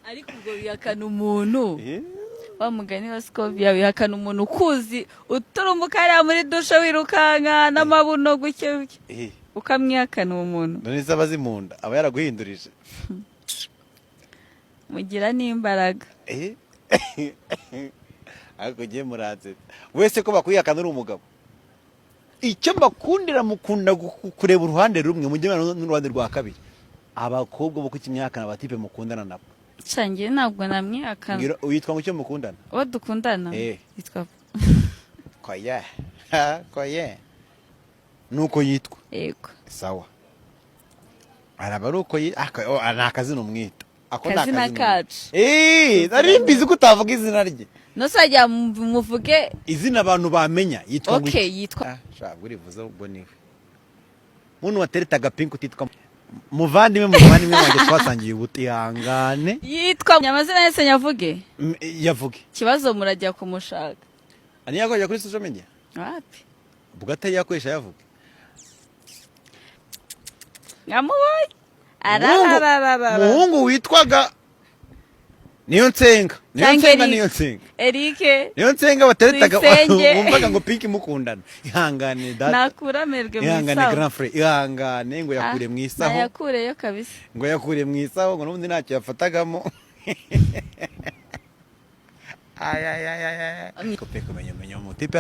Ariko ubwo wihakana umuntu wa mugani wa Scovia, wihakana umuntu ukuzi uturumuka hariya muri dushe, wirukanka n'amabuno gutyo gutyo, ukamwihakana uwo muntu? None se aba azi mu nda, aba yaraguhindurije. Mugira n'imbaraga. Ariko ugiye muransetsa wese ko bakwihakana uri umugabo. Icyo mbakundira, mukunda kureba uruhande rumwe, mujye mureba n'uruhande rwa kabiri. Abakobwa bo kukimyakana, abatipe mukundana nabo? Ngiye ntabwo namwihakana. Mbwira, witwa ngo icyo mukundana? Uwo dukundana yitwa Koye koye, nuko yitwa? Yego. Sawa, araba ari uko oh, ni akazina umwita ako? Ni Akazina akazina. Kacu. Nari mbizi ko utavuga izina rye. Nusajya muvuge. Izina abantu bamenya yitwa ngo Okay. iki? Yitwa Ah, sha, urivuze ubwo niwe muntu wateretaga Pink utitwa muvandimwe, muvandimwe wanjye twasangiye ubuti, ihangane. Yitwa amazina yose nyavuge? Yavuge. Ikibazo murajya kumushaka. Niyo yakoresha kuri social media? Wapi. Ubwo atari yakoresha, yavuge. Nkamubonye ararararara. Umuhungu witwaga Niyo Nsenga, Niyo Cyangwa Nsenga. Eric. Niyo Nsenga. Eric. Niyo Nsenga bateretaga. Tuyisenge. Wumvaga ngo Pink mukundana. Ihangane data. Nakuramerwe mu Ihangane. isaho. Grand frère, ihangane, ngo yakure mu isaho. Nayakureyo kabisa. Ngo yakure mu isaho, ngo n'ubundi ntacyo yafatagamo. Ay ay ay ay ay, kope kumenya menya umutipe.